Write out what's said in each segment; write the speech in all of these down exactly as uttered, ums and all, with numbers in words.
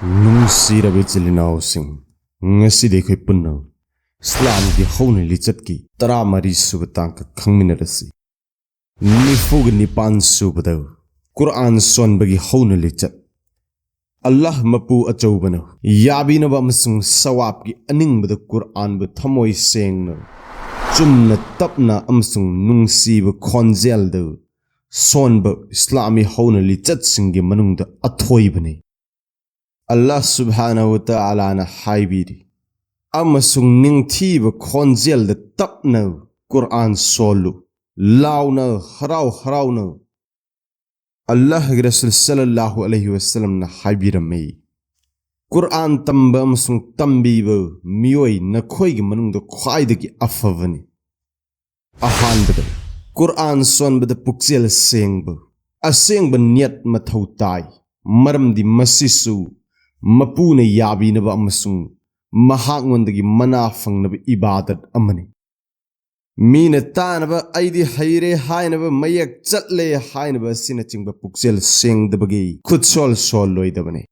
ꯅꯨꯡꯁꯤꯔꯕ ꯏꯆꯤꯜ ꯏꯅꯥꯎꯁꯤꯡ, ꯉꯁꯤꯗꯤ ꯑꯩꯈꯣꯏ ꯄꯨꯟꯅ ꯏꯁꯂꯥꯝꯒꯤ ꯍꯧꯅ ꯂꯤꯆꯠꯀꯤ ꯇꯔꯥꯃꯔꯤ ꯁꯨꯕ ꯇꯥꯡꯀꯛ ꯈꯪꯃꯤꯟꯅꯔꯁꯤ꯫ ꯅꯤꯐꯨꯒ ꯅꯤꯄꯥꯟ ꯁꯨꯕꯗ ꯀꯨꯔꯑꯥꯟ ꯁꯣꯟꯕꯒꯤ ꯍꯧꯅ ꯂꯤꯆꯠ꯫ ꯑꯜꯂꯥꯍ ꯃꯄꯨ ꯑꯆꯧꯕꯅ ꯌꯥꯕꯤꯅꯕ ꯑꯃꯁꯨꯡ ꯁꯋꯥꯕꯀꯤ ꯑꯅꯤꯡꯕꯗ ꯀꯨꯔꯑꯥꯟꯕꯨ ꯊꯃꯣꯏ ꯁꯦꯡꯅ, ꯆꯨꯝꯅ, ꯇꯞꯅ ꯑꯃꯁꯨꯡ ꯅꯨꯡꯁꯤꯕ ꯈꯣꯟꯖꯦꯜꯗ ꯁꯣꯟꯕ ꯏꯁꯂꯥꯃꯤ ꯍꯧꯅ ꯂꯤꯆꯠꯁꯤꯡꯒꯤ ꯃꯅꯨꯡꯗ ꯑꯊꯣꯏꯕꯅꯤ꯫ ꯑꯜꯂꯥꯍ ꯁꯨꯕꯍꯥꯅꯍꯨ ꯋ ꯇꯥꯂꯥꯅ ꯍꯥꯏꯕꯤꯔꯤ, "ꯑꯃꯁꯨꯡ ꯅꯤꯡꯊꯤꯕ ꯈꯣꯟꯖꯦꯜꯗ ꯇꯞꯅ ꯀꯨꯔꯑꯥꯟ ꯁꯣꯜꯂꯨ, ꯂꯥꯎꯅ, ꯍꯔꯥꯎ ꯍꯔꯥꯎꯅ"꯫ ꯑꯜꯂꯥꯍꯒꯤ ꯔꯁꯨꯜ ꯁꯜꯂꯜꯂꯥꯍꯨ ꯑꯂꯩꯍꯤ ꯋꯁꯜꯂꯝꯅ ꯍꯥꯏꯕꯤꯔꯝꯃꯤ, "ꯀꯨꯔꯑꯥꯟ ꯇꯝꯕ ꯑꯃꯁꯨꯡ ꯇꯝꯕꯤꯕ ꯃꯤꯑꯣꯏ ꯅꯈꯣꯏꯒꯤ ꯃꯅꯨꯡꯗ ꯈ꯭ꯋꯥꯏꯗꯒꯤ ꯑꯐꯕꯅꯤ"꯫ ꯑꯍꯥꯟꯕꯗ, ꯀꯨꯔꯑꯥꯟ ꯁꯣꯟꯕꯗ ꯄꯨꯛꯆꯦꯜ ꯁꯦꯡꯕ, ꯑꯁꯦꯡꯕ ꯅꯤꯌꯠ ꯃꯊꯧ ꯇꯥꯏ, ꯃꯔꯝꯗꯤ ꯃꯁꯤꯁꯨ ꯃꯄꯨꯅ ꯌꯥꯕꯤꯅꯕ ꯑꯃꯁꯨꯡ ꯃꯍꯥꯛꯉꯣꯟꯗꯒꯤ ꯃꯅꯥ ꯐꯪꯅꯕ ꯏꯕꯥꯗꯠ ꯑꯃꯅꯤ꯫ ꯃꯤꯅ ꯇꯥꯅꯕ "ꯑꯩꯗꯤ ꯍꯩꯔꯦ" ꯍꯥꯏꯅꯕ, "ꯃꯌꯦꯛ ꯆꯠꯂꯦ" ꯍꯥꯏꯅꯕ ꯑꯁꯤꯅꯆꯤꯡꯕ ꯄꯨꯛꯆꯦꯜ ꯁꯦꯡꯗꯕꯒꯤ ꯈꯨꯠꯁꯣꯜ ꯁꯣꯜꯂꯣꯏꯗꯕꯅꯤ꯫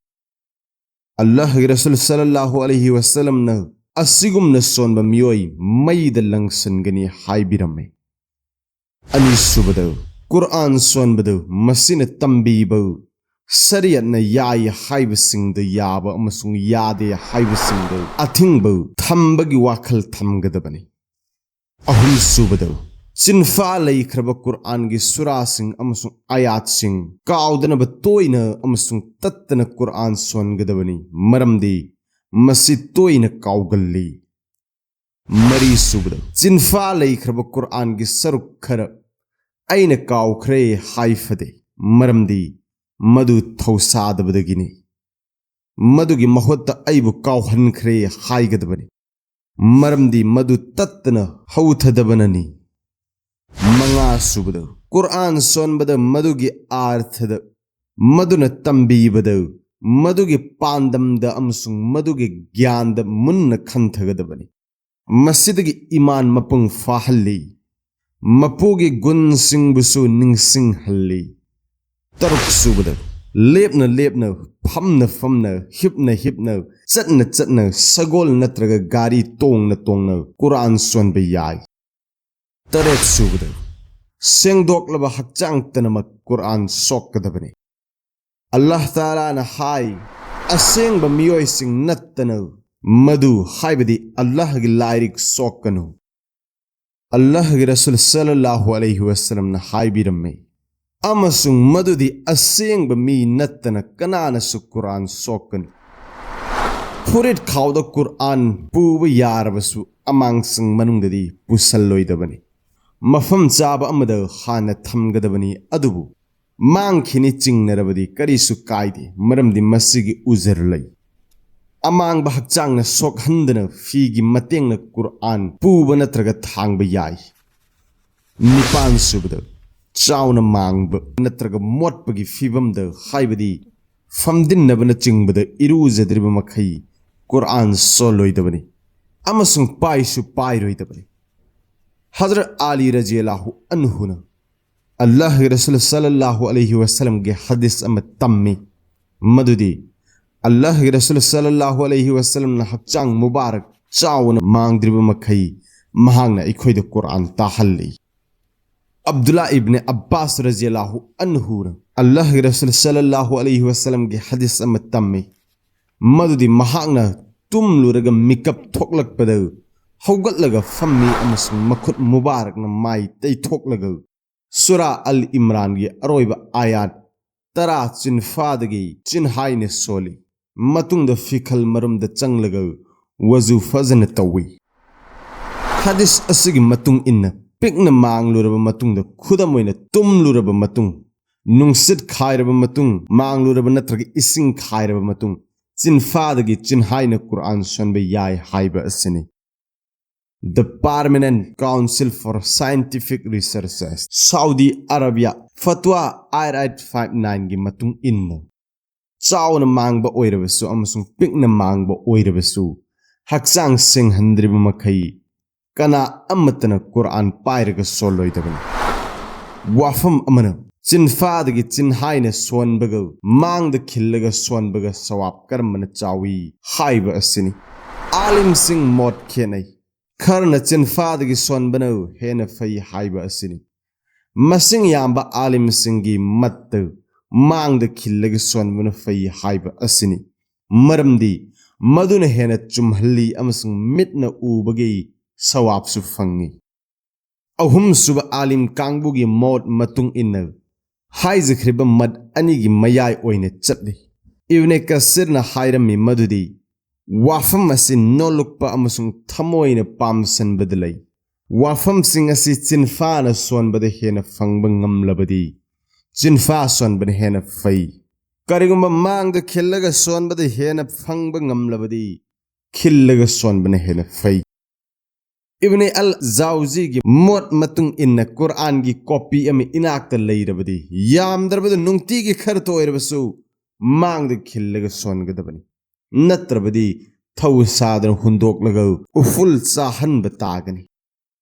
ꯑꯜꯂꯥꯍꯒꯤ ꯔꯁꯨꯜ ꯁꯜꯂꯜꯂꯥꯍꯨ ꯑꯂꯩꯍꯤ ꯋꯁꯜꯂꯝꯅ ꯑꯁꯤꯒꯨꯝꯅ ꯁꯣꯟꯕ ꯃꯤꯑꯣꯏ ꯃꯩꯗ ꯂꯪꯁꯟꯒꯅꯤ ꯍꯥꯏꯕꯤꯔꯝꯃꯤ꯫ ꯑꯅꯤꯁꯨꯕꯗ, ꯀꯨꯔꯑꯥꯟ ꯁꯣꯟꯕꯗ ꯃꯁꯤꯅ ꯇꯝꯕꯤꯕ ꯁꯔꯤꯌꯠꯅ ꯌꯥꯏ ꯍꯥꯏꯕꯁꯤꯡꯗ ꯌꯥꯕ ꯑꯃꯁꯨꯡ ꯌꯥꯗꯦ ꯍꯥꯏꯕꯁꯤꯡꯗ ꯑꯊꯤꯡꯕ ꯊꯝꯕꯒꯤ ꯋꯥꯈꯜ ꯊꯝꯒꯗꯕꯅꯤ꯫ ꯑꯍꯨꯝꯁꯨꯕꯗ, ꯆꯤꯟꯐꯥ ꯂꯩꯈ꯭ꯔꯕ ꯀꯨꯔꯑꯥꯟꯒꯤ ꯁꯨꯔꯥꯁꯤꯡ ꯑꯃꯁꯨꯡ ꯑꯥꯌꯥꯠꯁꯤꯡ ꯀꯥꯎꯗꯅꯕ ꯇꯣꯏꯅ ꯑꯃꯁꯨꯡ ꯇꯠꯇꯅ ꯀꯨꯔꯑꯥꯟ ꯁꯣꯟꯒꯗꯕꯅꯤ, ꯃꯔꯝꯗꯤ ꯃꯁꯤ ꯇꯣꯏꯅ ꯀꯥꯎꯒꯜꯂꯤ꯫ ꯃꯔꯤꯁꯨꯕꯗ, ꯆꯤꯟꯐꯥ ꯂꯩꯈ꯭ꯔꯕ ꯀꯨꯔꯑꯥꯟꯒꯤ ꯁꯔꯨꯛ ꯈꯔ "ꯑꯩꯅ ꯀꯥꯎꯈ꯭ꯔꯦ" ꯍꯥꯏ ꯐꯗꯦ, ꯃꯔꯝꯗꯤ ꯃꯗꯨ ꯊꯧꯁꯥꯗꯕꯗꯒꯤꯅꯤ꯫ ꯃꯗꯨꯒꯤ ꯃꯍꯨꯠꯇ "ꯑꯩꯕꯨ ꯀꯥꯎꯍꯟꯈ꯭ꯔꯦ" ꯍꯥꯏꯒꯗꯕꯅꯤ, ꯃꯔꯝꯗꯤ ꯃꯗꯨ ꯇꯠꯇꯅ ꯍꯧꯊꯗꯕꯅꯅꯤ꯫ ꯃꯉꯥꯁꯨꯕꯗ, ꯀꯨꯔꯑꯥꯟ ꯁꯣꯟꯕꯗ ꯃꯗꯨꯒꯤ ꯑꯥꯔꯊꯗ, ꯃꯗꯨꯅ ꯇꯝꯕꯤꯕꯗ, ꯃꯗꯨꯒꯤ ꯄꯥꯟꯗꯝꯗ ꯑꯃꯁꯨꯡ ꯃꯗꯨꯒꯤ ꯒ꯭ꯌꯥꯟꯗ ꯃꯨꯟꯅ ꯈꯟꯊꯒꯗꯕꯅꯤ꯫ ꯃꯁꯤꯗꯒꯤ ꯏꯃꯥꯟ ꯃꯄꯨꯡ ꯐꯥꯍꯜꯂꯤ, ꯃꯄꯨꯒꯤ ꯒꯨꯟꯁꯤꯡꯕꯨꯁꯨ ꯅꯤꯡꯁꯤꯡꯍꯜꯂꯤ꯫ ꯇꯔꯨꯛꯁꯨꯕꯗ, ꯂꯦꯞꯅ ꯂꯦꯞꯅ, ꯐꯝꯅ ꯐꯝꯅ, ꯍꯤꯞꯅ ꯍꯤꯞꯅ, ꯆꯠꯅ ꯆꯠꯅ, ꯁꯒꯣꯜ ꯅꯠꯇ꯭ꯔꯒ ꯒꯥꯔꯤ ꯇꯣꯡꯅ ꯇꯣꯡꯅ ꯀꯨꯔꯥꯟ ꯁꯣꯟꯕ ꯌꯥꯏ꯫ ꯇꯔꯦꯠ ꯁꯨꯕꯗ, ꯁꯦꯡꯗꯣꯛꯂꯕ ꯍꯛꯆꯥꯡ ꯇꯅꯃꯛ ꯀꯨꯔꯥꯟ ꯁꯣꯛꯀꯗꯕꯅꯤ꯫ ꯑꯜꯂꯥꯍ ꯇꯥꯂꯥꯅ ꯍꯥꯏ, "ꯑꯁꯦꯡꯕ ꯃꯤꯑꯣꯏꯁꯤꯡ ꯅꯠꯇꯅ ꯃꯗꯨ, ꯍꯥꯏꯕꯗꯤ ꯑꯜꯂꯥꯍꯒꯤ ꯂꯥꯏꯔꯤꯛ, ꯁꯣꯛꯀꯅꯨ"꯫ ꯑꯜꯂꯥꯍꯒꯤ ꯔꯁꯨꯜ ꯁꯜꯂꯜꯂꯥꯍꯨ ꯑꯂꯩꯍꯤ ꯋꯁꯜꯂꯝꯅ ꯍꯥꯏꯕꯤꯔꯝꯃꯤ, "ꯑꯃꯁꯨꯡ ꯃꯗꯨꯗꯤ ꯑꯁꯦꯡꯕ ꯃꯤ ꯅꯠꯇꯅ ꯀꯅꯥꯅꯁꯨ ꯀꯨꯔꯥꯟ ꯁꯣꯛꯀꯅꯨ"꯫ ꯐꯨꯔꯤꯠ ꯈꯥꯎꯗ ꯀꯨꯔꯥꯟ ꯄꯨꯕ ꯌꯥꯔꯕꯁꯨ ꯑꯃꯥꯡꯁꯪ ꯃꯅꯨꯡꯗꯗꯤ ꯄꯨꯁꯜꯂꯣꯏꯗꯕꯅꯤ꯫ ꯃꯐꯝ ꯆꯥꯕ ꯑꯃꯗ ꯍꯥꯟꯅ ꯊꯝꯒꯗꯕꯅꯤ, ꯑꯗꯨꯕꯨ ꯃꯥꯡꯈꯤꯅꯤ ꯆꯤꯡꯅꯔꯕꯗꯤ ꯀꯔꯤꯁꯨ ꯀꯥꯏꯗꯦ, ꯃꯔꯝꯗꯤ ꯃꯁꯤꯒꯤ ꯎꯖꯔ ꯂꯩ꯫ ꯑꯃꯥꯡꯕ ꯍꯛꯆꯥꯡꯅ ꯁꯣꯛꯍꯟꯗꯅ ꯐꯤꯒꯤ ꯃꯇꯦꯡꯅ ꯀꯨꯔꯥꯟ ꯄꯨꯕ ꯅꯠꯇ꯭ꯔꯒ ꯊꯥꯡꯕ ꯌꯥꯏ꯫ ꯅꯤꯄꯥꯟ ꯁꯨꯕꯗ, ꯆꯥꯎꯅ ꯃꯥꯡꯕ ꯅꯠꯇ꯭ꯔꯒ ꯃꯣꯠꯄꯒꯤ ꯐꯤꯕꯝꯗ, ꯍꯥꯏꯕꯗꯤ ꯐꯝꯗꯤꯟꯅꯕꯅꯆꯤꯡꯕꯗ ꯏꯔꯨꯖꯗ꯭ꯔꯤꯕ ꯃꯈꯩ ꯀꯨꯔꯥꯟ ꯁꯣꯜꯂꯣꯏꯗꯕꯅꯤ ꯑꯃꯁꯨꯡ ꯄꯥꯏꯁꯨ ꯄꯥꯏꯔꯣꯏꯗꯕꯅꯤ꯫ ꯍꯖꯔꯠ ꯑꯂꯤ ꯔꯖꯤꯌꯜꯂꯥꯍꯨ ꯑꯟꯍꯨꯅ ꯑꯜꯂꯥꯍꯒꯤ ꯔꯁꯨꯜ ꯁꯜꯂꯜꯂꯥꯍꯨ ꯑꯂꯩꯍꯤ ꯋꯁꯜꯂꯝꯒꯤ ꯍꯗꯤꯁ ꯑꯃ ꯇꯝꯃꯤ, ꯃꯗꯨꯗꯤ ꯑꯜꯂꯥꯍꯒꯤ ꯔꯁꯨꯜ ꯁꯜꯂꯜꯂꯥꯍꯨ ꯑꯂꯩꯍꯤ ꯋꯁꯜꯂꯝꯅ ꯍꯛꯆꯥꯡ ꯃꯨꯕꯥꯔꯛ ꯆꯥꯎꯅ ꯃꯥꯡꯗ꯭ꯔꯤꯕ ꯃꯈꯩ ꯃꯍꯥꯛꯅ ꯑꯩꯈꯣꯏꯗ ꯀꯨꯔꯥꯟ ꯇꯥꯍꯜꯂꯤ꯫ ꯑꯕꯗꯨꯜꯂꯥ ꯏꯕꯅꯦ ꯑꯕꯥꯁ ꯔꯖꯤꯌꯜꯂꯥꯍꯨ ꯑꯟꯍꯨꯅ ꯑꯜꯂꯥꯍꯒꯤ ꯔꯁꯨꯜ ꯁꯜꯂꯜꯂꯥꯍꯨ ꯑꯂꯩꯍꯤ ꯋꯁꯜꯂꯝꯒꯤ ꯍꯗꯤꯁ ꯑꯃ ꯇꯝꯃꯤ, ꯃꯗꯨꯗꯤ ꯃꯍꯥꯛꯅ ꯇꯨꯝꯂꯨꯔꯒ ꯃꯤꯀꯞ ꯊꯣꯛꯂꯛꯄꯗ ꯍꯧꯒꯠꯂꯒ ꯐꯝꯃꯤ ꯑꯃꯁꯨꯡ ꯃꯈꯨꯠ ꯃꯨꯕꯥꯔꯛꯅ ꯃꯥꯏ ꯇꯩꯊꯣꯛꯂꯒ ꯁꯨꯔꯥ ꯑꯜ ꯏꯝꯔꯥꯟꯒꯤ ꯑꯔꯣꯏꯕ ꯑꯥꯌꯥꯠ ꯇꯔꯥ ꯆꯤꯟꯐꯥꯗꯒꯤ ꯆꯤꯟꯍꯥꯏꯅ ꯁꯣꯜꯂꯤ꯫ ꯃꯇꯨꯡꯗ ꯐꯤꯈꯜ ꯃꯔꯨꯝꯗ ꯆꯪꯂꯒ ꯋꯖꯨ ꯐꯖꯅ ꯇꯧꯏ꯫ ꯍꯗꯤꯁ ꯑꯁꯤꯒꯤ ꯃꯇꯨꯡ ꯏꯟꯅ, ꯄꯤꯛꯅ ꯃꯥꯡꯂꯨꯔꯕ ꯃꯇꯨꯡꯗ, ꯈꯨꯗꯝ ꯑꯣꯏꯅ ꯇꯨꯝꯂꯨꯔꯕ ꯃꯇꯨꯡ, ꯅꯨꯡꯁꯤꯠ ꯈꯥꯏꯔꯕ ꯃꯇꯨꯡ, ꯃꯥꯡꯂꯨꯔꯕ ꯅꯠꯇ꯭ꯔꯒ ꯏꯁꯤꯡ ꯈꯥꯏꯔꯕ ꯃꯇꯨꯡ, ꯆꯤꯟꯐꯥꯗꯒꯤ ꯆꯤꯟꯍꯥꯏꯅ ꯀꯨꯔꯥꯟ ꯁꯣꯟꯕ ꯌꯥꯏ ꯍꯥꯏꯕ ꯑꯁꯤꯅꯤ꯫ The Permanent Council for Scientific Researches, Saudi Arabia, Fatwa eight eight five nine ꯒꯤ ꯃꯇꯨꯡ ꯏꯟꯅ, ꯆꯥꯎꯅ ꯃꯥꯡꯕ ꯑꯣꯏꯔꯕꯁꯨ ꯑꯃꯁꯨꯡ ꯄꯤꯛꯅ ꯃꯥꯡꯕ ꯑꯣꯏꯔꯕꯁꯨ, ꯍꯛꯆꯥꯡ ꯁꯦꯡꯍꯟꯗ꯭ꯔꯤꯕ ꯃꯈꯩ ꯀꯅꯥ ꯑꯃꯠꯇꯅ ꯀꯨꯔꯥꯟ ꯄꯥꯏꯔꯒ ꯁꯣꯜꯂꯣꯏꯗꯕꯅꯤ꯫ ꯋꯥꯐꯝ ꯑꯃꯅ, ꯆꯤꯟꯐꯥꯗꯒꯤ ꯆꯤꯟꯍꯥꯏꯅ ꯁꯣꯟꯕꯒ ꯃꯥꯡꯗ ꯈꯤꯜꯂꯒ ꯁꯣꯟꯕꯒ ꯁꯋꯥꯕ ꯀꯔꯝꯕꯅ ꯆꯥꯎꯏ ꯍꯥꯏꯕ ꯑꯁꯤꯅꯤ꯫ ꯑꯥꯂꯤꯝꯁꯤꯡ ꯃꯣꯠ ꯈꯦꯠꯅꯩ꯫ ꯈꯔꯅ ꯆꯤꯟꯐꯥꯗꯒꯤ ꯁꯣꯟꯕꯅ ꯍꯦꯟꯅ ꯐꯩ ꯍꯥꯏꯕ ꯑꯁꯤꯅꯤ꯫ ꯃꯁꯤꯡ ꯌꯥꯝꯕ ꯑꯥꯂꯤꯝꯁꯤꯡꯒꯤ ꯃꯠꯇ ꯃꯥꯡꯗ ꯈꯤꯜꯂꯒ ꯁꯣꯟꯕꯅ ꯐꯩ ꯍꯥꯏꯕ ꯑꯁꯤꯅꯤ꯫ ꯃꯔꯝꯗꯤ ꯃꯗꯨꯅ ꯍꯦꯟꯅ ꯆꯨꯝꯍꯜꯂꯤ ꯑꯃꯁꯨꯡ ꯃꯤꯠꯅ ꯎꯕꯒꯤ ꯁꯋꯥꯕꯁꯨ ꯐꯪꯏ꯫ ꯑꯍꯨꯝꯁꯨꯕ ꯑꯥꯂꯤꯝ ꯀꯥꯡꯕꯨꯒꯤ ꯃꯣꯠ ꯃꯇꯨꯡ ꯏꯟꯅ ꯍꯥꯏꯖꯈ꯭ꯔꯤꯕ ꯃꯠ ꯑꯅꯤꯒꯤ ꯃꯌꯥꯏ ꯑꯣꯏꯅ ꯆꯠꯂꯤ꯫ ꯏꯕꯅꯦ ꯀꯁꯤꯔꯅ ꯍꯥꯏꯔꯝꯃꯤ ꯃꯗꯨꯗꯤ ꯋꯥꯐꯝ ꯑꯁꯤ ꯅꯣꯜꯂꯨꯛꯄ ꯑꯃꯁꯨꯡ ꯊꯃꯣꯏꯅ ꯄꯥꯝꯁꯟꯕꯗ ꯂꯩ꯫ ꯋꯥꯐꯝꯁꯤꯡ ꯑꯁꯤ ꯆꯤꯟꯐꯥꯅ ꯁꯣꯟꯕꯗ ꯍꯦꯟꯅ ꯐꯪꯕ ꯉꯝꯂꯕꯗꯤ ꯆꯤꯟꯐꯥ ꯁꯣꯟꯕꯅ ꯍꯦꯟꯅ ꯐꯩ꯫ ꯀꯔꯤꯒꯨꯝꯕ ꯃꯥꯡꯗ ꯈꯤꯜꯂꯒ ꯁꯣꯟꯕꯗ ꯍꯦꯟꯅ ꯐꯪꯕ ꯉꯝꯂꯕꯗꯤ ꯈꯤꯜꯂꯒ ꯁꯣꯟꯕꯅ ꯍꯦꯟꯅ ꯐꯩ꯫ ꯏꯕꯅꯦ ꯑꯜ ꯖꯥꯎꯖꯤꯒꯤ ꯃꯣꯠ ꯃꯇꯨꯡ ꯏꯟꯅ ꯀꯨꯔꯥꯟꯒꯤ ꯀꯣꯄꯤ ꯑꯃ ꯏꯅꯥꯛꯇ ꯂꯩꯔꯕꯗꯤ ꯌꯥꯝꯗ꯭ꯔꯕꯗ ꯅꯨꯡꯇꯤꯒꯤ ꯈꯔꯇ ꯑꯣꯏꯔꯕꯁꯨ ꯃꯥꯡꯗ ꯈꯤꯜꯂꯒ ꯁꯣꯟꯒꯗꯕꯅꯤ꯫ ꯅꯠꯇ꯭ꯔꯕꯗꯤ ꯊꯧ ꯁꯥꯗꯅ ꯍꯨꯟꯗꯣꯛꯂꯒ ꯎꯐꯨꯜ ꯆꯥꯍꯟꯕ ꯇꯥꯒꯅꯤ꯫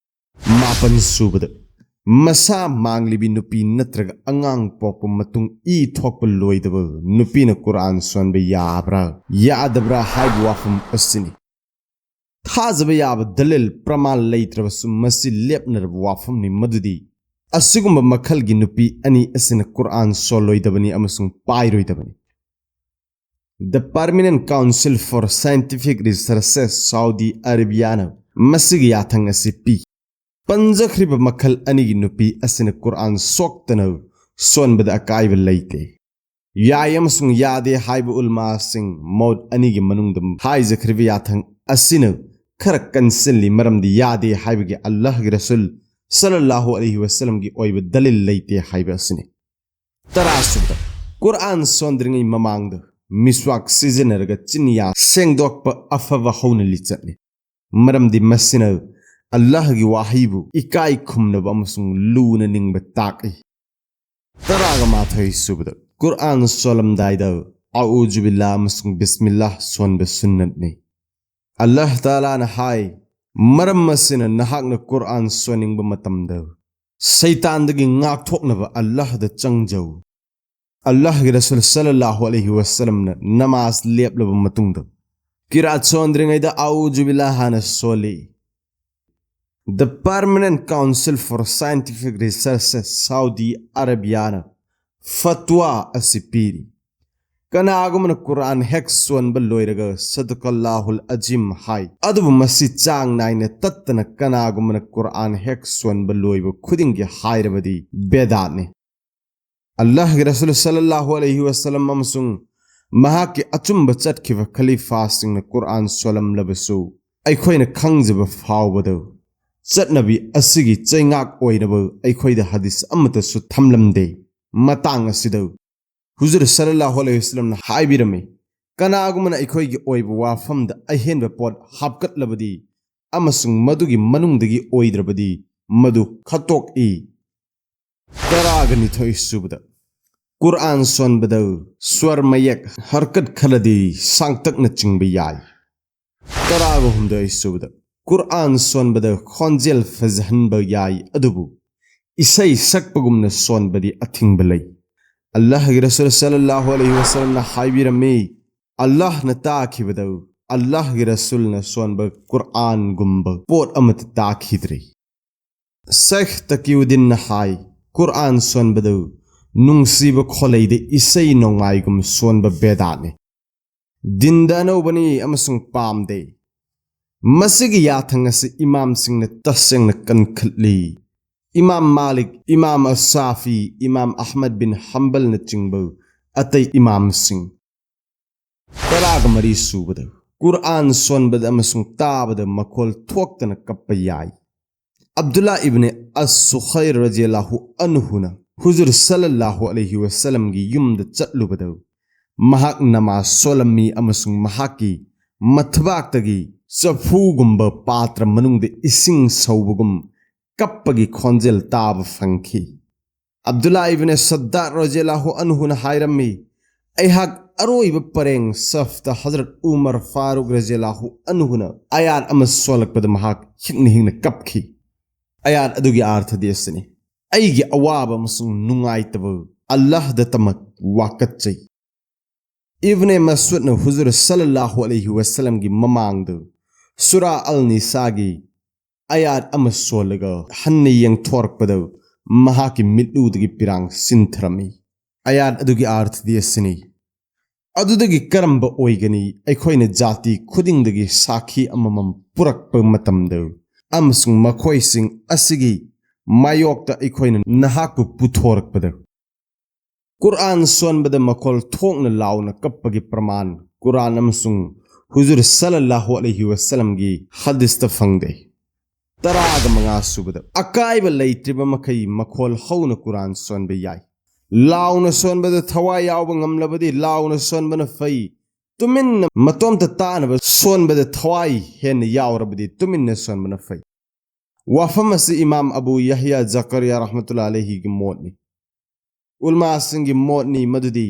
ꯃꯥꯄꯟ ꯁꯨꯕꯗ, ꯃꯁꯥ ꯃꯥꯡꯂꯤꯕꯤ ꯅꯨꯄꯤ ꯅꯠꯇ꯭ꯔꯒ ꯑꯉꯥꯡ ꯄꯣꯛꯄ ꯃꯇꯨꯡ ꯏ ꯊꯣꯛꯄ ꯂꯣꯏꯗꯕ ꯅꯨꯄꯤꯅ ꯀꯨꯔꯥꯟ ꯁꯣꯟꯕ ꯌꯥꯕ꯭ꯔꯥ ꯌꯥꯗꯕ꯭ꯔꯥ ꯍꯥꯏꯕ ꯋꯥꯐꯝ ꯑꯁꯤꯅꯤ꯫ ꯊꯥꯖꯕ ꯌꯥꯕ ꯗꯂꯤꯜ ꯄ꯭ꯔꯃꯥꯟ ꯂꯩꯇ꯭ꯔꯕꯁꯨ ꯃꯁꯤ ꯂꯦꯞꯅꯔꯕ ꯋꯥꯐꯝꯅꯤ ꯃꯗꯨꯗꯤ ꯑꯁꯤꯒꯨꯝꯕ ꯃꯈꯜꯒꯤ ꯅꯨꯄꯤ ꯑꯅꯤ ꯑꯁꯤꯅ ꯀꯨꯔꯥꯟ ꯁꯣꯜꯂꯣꯏꯗꯕꯅꯤ ꯑꯃꯁꯨꯡ ꯄꯥꯏꯔꯣꯏꯗꯕꯅꯤ꯫ The Permanent Council for Scientific Researches Saudi ꯑꯔꯦꯕꯤꯌꯥꯅ ꯃꯁꯤꯒꯤ ꯌꯥꯊꯪ ꯑꯁꯤ ꯄꯤ꯫ ꯄꯟꯖꯈ꯭ꯔꯤꯕ ꯃꯈꯜ ꯑꯅꯤꯒꯤ ꯅꯨꯄꯤ ꯑꯁꯤꯅ ꯀꯨꯔꯥꯟ ꯁꯣꯛꯇꯅ ꯁꯣꯟꯕꯗ ꯑꯀꯥꯏꯕ ꯂꯩꯇꯦ꯫ ꯌꯥꯏ ꯑꯃꯁꯨꯡ ꯌꯥꯗꯦ ꯍꯥꯏꯕ ꯎꯂꯃꯥꯁꯤꯡ ꯃꯣꯠ ꯑꯅꯤꯒꯤ ꯃꯅꯨꯡꯗ ꯍꯥꯏꯖꯈ꯭ꯔꯤꯕ ꯌꯥꯊꯪ ꯑꯁꯤꯅ ꯈꯔ ꯀꯟꯁꯤꯜꯂꯤ, ꯃꯔꯝꯗꯤ ꯌꯥꯗꯦ ꯍꯥꯏꯕꯒꯤ ꯑꯜꯂꯥꯍꯒꯤ ꯔꯁꯨꯜ ꯁꯜꯂꯜꯂꯥꯍꯨ ꯑꯂꯩꯍꯤ ꯋꯁꯜꯂꯝꯒꯤ ꯑꯣꯏꯕ ꯗꯂꯤꯜ ꯂꯩꯇꯦ ꯍꯥꯏꯕ ꯑꯁꯤꯅꯤ꯫ ꯇꯔꯥꯁꯨꯕꯗ, ꯀꯨꯔꯥꯟ ꯁꯣꯟꯗ꯭ꯔꯤꯉꯩ ꯃꯃꯥꯡꯗ ꯃꯤꯁꯋꯥꯛ ꯁꯤꯖꯤꯟꯅꯔꯒ ꯆꯤꯟꯌꯥ ꯁꯦꯡꯗꯣꯛꯄ ꯑꯐꯕ ꯍꯧꯅ ꯂꯤꯆꯠꯅꯤ, ꯃꯔꯝꯗꯤ ꯃꯁꯤꯅ ꯑꯜꯂꯥꯍꯒꯤ ꯋꯥꯍꯩꯕꯨ ꯏꯀꯥꯏ ꯈꯨꯝꯅꯕ ꯑꯃꯁꯨꯡ ꯂꯨꯅ ꯅꯤꯡꯕ ꯇꯥꯛꯏ꯫ ꯇꯔꯥꯒ ꯃꯥꯊꯣꯏ ꯁꯨꯕꯗ, ꯀꯨꯔꯥꯟ ꯁꯣꯜꯂꯝꯗꯥꯏꯗ ꯑꯎꯖꯨꯕꯤꯜꯂꯥ ꯑꯃꯁꯨꯡ ꯕꯤꯁꯃꯤꯜꯂꯥ ꯁꯣꯟꯕ ꯁꯨꯟꯅꯠꯅꯤ꯫ ꯑꯜꯂꯥꯍ ꯇꯥꯂꯥꯅ ꯍꯥꯏ, ꯃꯔꯝ ꯑꯁꯤꯅ ꯅꯍꯥꯛꯅ ꯀꯨꯔꯥꯟ ꯁꯣꯟꯅꯤꯡꯕ ꯃꯇꯝꯗ ꯁꯩꯇꯥꯟꯗꯒꯤ ꯉꯥꯛꯊꯣꯛꯅꯕ ꯑꯜꯂꯥꯍꯗ ꯆꯪꯖꯧ꯫ ꯑꯜꯂꯥꯍꯒꯤ ꯔꯁꯨꯜ ꯁꯜꯂꯜꯂꯥꯍꯨ ꯑꯂꯩꯍꯤ ꯋꯁꯜꯂꯝꯅ ꯅꯃꯥꯖ ꯂꯦꯞꯂꯕ ꯃꯇꯨꯡꯗ ꯀꯤꯔꯥꯠ ꯁꯣꯟꯗ꯭ꯔꯤꯉꯩꯗ ꯑꯎꯖꯨ ꯕꯤꯜꯂꯥꯍ ꯍꯥꯟꯅ ꯁꯣꯜꯂꯤ꯫ The Permanent Council for Scientific Research Saudi ꯑꯔꯕꯤꯌꯥꯅ ꯐꯠꯋꯥ ꯑꯁꯤ ꯄꯤꯔꯤ꯫ ꯀꯅꯥꯒꯨꯝꯕꯅ ꯀꯨꯔꯥꯟ ꯍꯦꯛ ꯁꯣꯟꯕ ꯂꯣꯏꯔꯒ "ꯁꯗꯀꯜꯂꯥꯍꯨꯜ ꯑꯖꯤꯝ" ꯍꯥꯏ, ꯑꯗꯨꯕꯨ ꯃꯁꯤ ꯆꯥꯡ ꯅꯥꯏꯅ ꯇꯠꯇꯅ ꯀꯅꯥꯒꯨꯝꯕꯅ ꯀꯨꯔꯥꯟ ꯍꯦꯛ ꯁꯣꯟꯕ ꯂꯣꯏꯕ ꯈꯨꯗꯤꯡꯒꯤ ꯍꯥꯏꯔꯕꯗꯤ ꯕꯦꯗꯥꯠꯅꯤ꯫ ꯑꯜꯂꯥꯍꯒꯤ ꯔꯁꯨꯜ ꯁꯜꯂꯜꯂꯥꯍꯨ ꯑꯂꯩꯍꯤ ꯋꯁꯜꯂꯝ ꯑꯃꯁꯨꯡ ꯃꯍꯥꯛꯀꯤ ꯑꯆꯨꯝꯕ ꯆꯠꯈꯤꯕ ꯈꯂꯤꯐꯥꯁꯤꯡꯅ ꯀꯨꯔꯥꯟ ꯁꯣꯜꯂꯝꯂꯕꯁꯨ, ꯑꯩꯈꯣꯏꯅ ꯈꯪꯖꯕ ꯐꯥꯎꯕꯗ ꯆꯠꯅꯕꯤ ꯑꯁꯤꯒꯤ ꯆꯩꯉꯥꯛ ꯑꯣꯏꯅꯕ ꯑꯩꯈꯣꯏꯗ ꯍꯗꯤꯁ ꯑꯃꯠꯇꯁꯨ ꯊꯝꯂꯝꯗꯦ꯫ ꯃꯇꯥꯡ ꯑꯁꯤꯗ ꯍꯨꯖꯨꯔ ꯁꯜꯂꯜꯂꯥꯍꯨ ꯑꯂꯩꯍꯤ ꯋꯁꯜꯂꯝꯅ ꯍꯥꯏꯕꯤꯔꯝꯃꯤ, "ꯀꯅꯥꯒꯨꯝꯕꯅ ꯑꯩꯈꯣꯏꯒꯤ ꯑꯣꯏꯕ ꯋꯥꯐꯝꯗ ꯑꯍꯦꯟꯕ ꯄꯣꯠ ꯍꯥꯞꯀꯠꯂꯕꯗꯤ ꯑꯃꯁꯨꯡ ꯃꯗꯨꯒꯤ ꯃꯅꯨꯡꯗꯒꯤ ꯑꯣꯏꯗ꯭ꯔꯕꯗꯤ, ꯃꯗꯨ ꯈꯠꯇꯣꯛꯏ"꯫ ꯇꯔꯥꯒ ꯅꯤꯊꯣꯏ ꯁꯨꯕꯗ, ꯀꯨꯔꯥꯟ ꯁꯣꯟꯕꯗ ꯁ꯭ꯋꯔ ꯃꯌꯦꯛ ꯍꯔꯀꯠ ꯈꯜꯂꯗꯤ ꯁꯥꯡꯇꯛꯅ ꯆꯤꯡꯕ ꯌꯥꯏ꯫ ꯇꯔꯥꯒ ꯍꯨꯝꯗꯣꯏ ꯁꯨꯕꯗ, ꯀꯨꯔꯥꯟ ꯁꯣꯟꯕꯗ ꯈꯣꯟꯖꯦꯜ ꯐꯖꯍꯟꯕ ꯌꯥꯏ, ꯑꯗꯨꯕꯨ ꯏꯁꯩ ꯁꯛꯄꯒꯨꯝꯅ ꯁꯣꯟꯕꯗꯤ ꯑꯊꯤꯡꯕ ꯂꯩ꯫ ꯑꯜꯂꯥꯍꯒꯤ ꯔꯁꯨꯜ ꯁꯜꯂꯜꯂꯥꯍꯨ ꯑꯂꯩꯍꯤ ꯋꯁꯜꯂꯝꯅ ꯍꯥꯏꯕꯤꯔꯝꯃꯤ, "ꯑꯜꯂꯥꯍꯅ ꯇꯥꯈꯤꯕꯗ ꯑꯜꯂꯥꯍꯒꯤ ꯔꯁꯨꯜꯅ ꯁꯣꯟꯕ ꯀꯨꯔꯥꯟꯒꯨꯝꯕ ꯄꯣꯠ ꯑꯃꯠꯇ ꯇꯥꯈꯤꯗ꯭ꯔꯤ"꯫ ꯁꯦꯈ ꯇꯀꯤꯌꯨꯗꯤꯟꯅ ꯍꯥꯏ, ꯀꯨꯔꯥꯟ ꯁꯣꯟꯕꯗꯨ ꯅꯨꯡꯁꯤꯕ ꯈꯣꯂꯩꯗ ꯏꯁꯩ ꯅꯣꯡꯃꯥꯏꯒꯨꯝ ꯁꯣꯟꯕ ꯕꯦꯗꯥꯠꯅꯤ꯫ ꯗꯤꯟꯗ ꯑꯅꯧꯕꯅꯤ ꯑꯃꯁꯨꯡ ꯄꯥꯝꯗꯦ꯫ ꯃꯁꯤꯒꯤ ꯌꯥꯊꯪ ꯑꯁꯤ ꯏꯃꯥꯝꯁꯤꯡꯅ ꯇꯁꯦꯡꯅ ꯀꯟꯈꯠꯂꯤ꯫ ꯏꯃꯥꯝ ꯃꯥꯂꯤꯛ, ꯏꯃꯥꯝ ꯑꯁꯥꯐꯤ, ꯏꯃꯥꯝ ꯑꯍꯃꯗ ꯕꯤꯟ ꯍꯝꯕꯜꯅꯆꯤꯡꯕ ꯑꯇꯩ ꯏꯃꯥꯝꯁꯤꯡ꯫ ꯇꯔꯥꯒ ꯃꯔꯤ ꯁꯨꯕꯗ, ꯀꯨꯔꯥꯟ ꯁꯣꯟꯕꯗ ꯑꯃꯁꯨꯡ ꯇꯥꯕꯗ ꯃꯈꯣꯜ ꯊꯣꯛꯇꯅ ꯀꯞꯄ ꯌꯥꯏ꯫ ꯑꯕꯗꯨꯜꯂꯥ ꯏꯕꯅꯦ ꯑꯁ-ꯁꯨꯈꯩꯔ ꯔꯖꯤꯌꯜꯂꯥꯍꯨ ꯑꯟꯍꯨꯅ ꯍꯨꯖꯨꯔ ꯁꯜꯂꯜꯂꯥꯍꯨ ꯑꯂꯩꯍꯤ ꯋꯁꯜꯂꯝꯒꯤ ꯌꯨꯝꯗ ꯆꯠꯂꯨꯕꯗ, ꯃꯍꯥꯛ ꯅꯃꯥꯖ ꯁꯣꯜꯂꯝꯃꯤ ꯑꯃꯁꯨꯡ ꯃꯍꯥꯛꯀꯤ ꯃꯊꯕꯥꯛꯇꯒꯤ ꯆꯐꯨꯒꯨꯝꯕ ꯄꯥꯇ꯭ꯔ ꯃꯅꯨꯡꯗ ꯏꯁꯤꯡ ꯁꯧꯕꯒꯨꯝ ꯀꯞꯄꯒꯤ ꯈꯣꯟꯖꯦꯜ ꯇꯥꯕ ꯐꯪꯈꯤ꯫ ꯑꯕꯗꯨꯜꯂꯥ ꯏꯕꯅꯦ ꯁꯗꯥꯗ ꯔꯖꯤꯌꯜꯂꯥꯍꯨ ꯑꯟꯍꯨꯅ ꯍꯥꯏꯔꯝꯃꯤ, "ꯑꯩꯍꯥꯛ ꯑꯔꯣꯏꯕ ꯄꯔꯦꯡ ꯁꯐꯇ ꯍꯖꯔꯠ ꯎꯃꯔ ꯐꯥꯔꯨꯛ ꯔꯖꯤꯌꯜꯂꯥꯍꯨ ꯑꯟꯍꯨꯅ ꯑꯌꯥꯠ ꯑꯃ ꯁꯣꯜꯂꯛꯄꯗ ꯃꯍꯥꯛ ꯍꯤꯡꯅ ꯍꯤꯡꯅ ꯀꯞꯈꯤ"꯫ ꯑꯌꯥꯠ ꯑꯗꯨꯒꯤ ꯑꯥꯔꯊꯗꯤ ꯑꯁꯤꯅꯤ: "ꯑꯩꯒꯤ ꯑꯋꯥꯕ ꯑꯃꯁꯨꯡ ꯅꯨꯡꯉꯥꯏꯇꯕ ꯑꯜꯂꯥꯍꯗ ꯇꯃꯛ ꯋꯥꯀꯠꯆꯩ"꯫ ꯏꯕꯅꯦ ꯃꯁꯨꯗꯅ ꯍꯨꯖꯨꯔ ꯁꯜꯂꯜꯂꯥꯍꯨ ꯑꯂꯩꯍꯤ ꯋꯁꯜꯂꯝꯒꯤ ꯃꯃꯥꯡꯗ ꯁꯨꯔꯥ ꯑꯜ ꯅꯤꯁꯥꯒꯤ ꯑꯌꯥꯠ ꯑꯃ ꯁꯣꯜꯂꯒ ꯍꯟꯅ ꯌꯦꯡꯊꯣꯔꯛꯄꯗ ꯃꯍꯥꯛꯀꯤ ꯃꯤꯠꯂꯨꯗꯒꯤ ꯄꯤꯔꯥꯡ ꯁꯤꯟꯊꯔꯝꯃꯤ꯫ ꯑꯌꯥꯠ ꯑꯗꯨꯒꯤ ꯑꯥꯔꯊꯗꯤ ꯑꯁꯤꯅꯤ: "ꯑꯗꯨꯗꯒꯤ ꯀꯔꯝꯕ ꯑꯣꯏꯒꯅꯤ? ꯑꯩꯈꯣꯏꯅ ꯖꯥꯇꯤ ꯈꯨꯗꯤꯡꯗꯒꯤ ꯁꯥꯈꯤ ꯑꯃꯃꯝ ꯄꯨꯔꯛꯄ ꯃꯇꯝꯗ ꯑꯃꯁꯨꯡ ꯃꯈꯣꯏꯁꯤꯡ ꯑꯁꯤꯒꯤ ꯃꯥꯌꯣꯛꯇ ꯑꯩꯈꯣꯏꯅ ꯅꯍꯥꯛꯄꯨ ꯄꯨꯊꯣꯔꯛꯄꯗ"꯫ ꯀꯨꯔꯑꯥꯟ ꯁꯣꯟꯕꯗ ꯃꯈꯣꯜ ꯊꯣꯛꯅ ꯂꯥꯎꯅ ꯀꯞꯄꯒꯤ ꯄ꯭ꯔꯃꯥꯟ ꯀꯨꯔꯑꯥꯟ ꯑꯃꯁꯨꯡ ꯍꯨꯖꯨꯔ ꯁꯜꯂꯜꯂꯥꯍꯨ ꯑꯂꯩꯍꯤ ꯋꯁꯜꯂꯝꯒꯤ ꯍꯗꯤꯁꯇ ꯐꯪꯗꯦ꯫ ꯇꯔꯥꯒ ꯃꯉꯥ ꯁꯨꯕꯗ, ꯑꯀꯥꯏꯕ ꯂꯩꯇ꯭ꯔꯤꯕ ꯃꯈꯩ ꯃꯈꯣꯜ ꯍꯧꯅ ꯀꯨꯔꯑꯥꯟ ꯁꯣꯟꯕ ꯌꯥꯏ꯫ ꯂꯥꯎꯅ ꯁꯣꯟꯕꯗ ꯊꯋꯥꯏ ꯌꯥꯎꯕ ꯉꯝꯂꯕꯗꯤ ꯂꯥꯎꯅ ꯁꯣꯟꯕꯅ ꯐꯩ꯫ ꯇꯨꯃꯤꯟꯅ ꯃꯇꯣꯝꯇ ꯇꯥꯅꯕ ꯁꯣꯟꯕꯗ ꯊꯋꯥꯏ ꯍꯦꯟꯅ ꯌꯥꯎꯔꯕꯗꯤ ꯇꯨꯃꯤꯟꯅ ꯁꯣꯟꯕꯅ ꯐꯩ꯫ ꯋꯥꯐꯝ ꯑꯁꯤ ꯏꯃꯥꯝ ꯑꯕꯨ ꯌꯍꯌꯥ ꯖꯀꯔꯤꯌꯥ ꯔꯍꯃꯇꯨꯜꯂꯥ ꯑꯂꯩꯍꯤꯒꯤ ꯃꯣꯠꯅꯤ꯫ ꯎꯂꯃꯥꯁꯤꯡꯒꯤ ꯃꯣꯠꯅꯤ ꯃꯗꯨꯗꯤ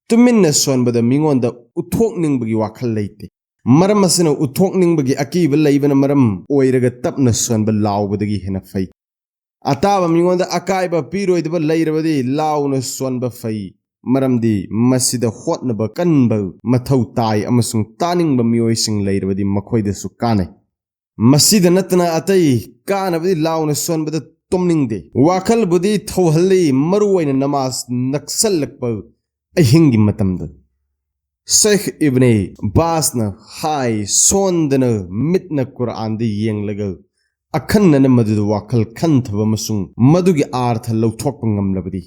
ꯇꯨꯃꯤꯟꯅ ꯁꯣꯟꯕꯗ ꯃꯤꯉꯣꯟꯗ ꯎꯠꯊꯣꯛꯅꯤꯡꯕꯒꯤ ꯋꯥꯈꯜ ꯂꯩꯇꯦ꯫ ꯃꯔꯝ ꯑꯁꯤꯅ ꯎꯠꯊꯣꯛꯅꯤꯡꯕꯒꯤ ꯑꯀꯤꯕ ꯂꯩꯕꯅ ꯃꯔꯝ ꯑꯣꯏꯔꯒ ꯇꯞꯅ ꯁꯣꯟꯕ ꯂꯥꯎꯕꯗꯒꯤ ꯍꯦꯟꯅ ꯐꯩ꯫ ꯑꯇꯥꯕ ꯃꯤꯉꯣꯟꯗ ꯑꯀꯥꯏꯕ ꯄꯤꯔꯣꯏꯗꯕ ꯂꯩꯔꯕꯗꯤ ꯂꯥꯎꯅ ꯁꯣꯟꯕ ꯐꯩ, ꯃꯔꯝꯗꯤ ꯃꯁꯤꯗ ꯍꯣꯠꯅꯕ ꯀꯟꯕ ꯃꯊꯧ ꯇꯥꯏ ꯑꯃꯁꯨꯡ ꯇꯥꯅꯤꯡꯕ ꯃꯤꯑꯣꯏꯁꯤꯡ ꯂꯩꯔꯕꯗꯤ ꯃꯈꯣꯏꯗꯁꯨ ꯀꯥꯟꯅꯩ꯫ ꯃꯁꯤꯗ ꯅꯠꯇꯅ ꯑꯇꯩ ꯀꯥꯟꯅꯕꯗꯤ ꯂꯥꯎꯅ ꯁꯣꯟꯕꯗ ꯇꯨꯝꯅꯤꯡꯗꯦ꯫ ꯋꯥꯈꯜꯕꯨꯗꯤ ꯊꯧꯍꯜꯂꯤ, ꯃꯔꯨꯑꯣꯏꯅ ꯅꯃꯥꯖ ꯅꯛꯁꯜꯂꯛꯄ ꯑꯍꯤꯡꯒꯤ ꯃꯇꯝꯗ꯫ ꯁꯦꯈ ꯏꯕꯅꯦ ꯕꯥꯁꯅ ꯍꯥꯏ, ꯁꯣꯟꯗꯅ ꯃꯤꯠꯅ ꯀꯨꯔꯑꯥꯟꯗ ꯌꯦꯡꯂꯒ ꯑꯈꯟꯅꯅ ꯃꯗꯨꯗ ꯋꯥꯈꯜ ꯈꯟꯊꯕ ꯑꯃꯁꯨꯡ ꯃꯗꯨꯒꯤ ꯑꯥꯔꯊ ꯂꯧꯊꯣꯛꯄ ꯉꯝꯂꯕꯗꯤ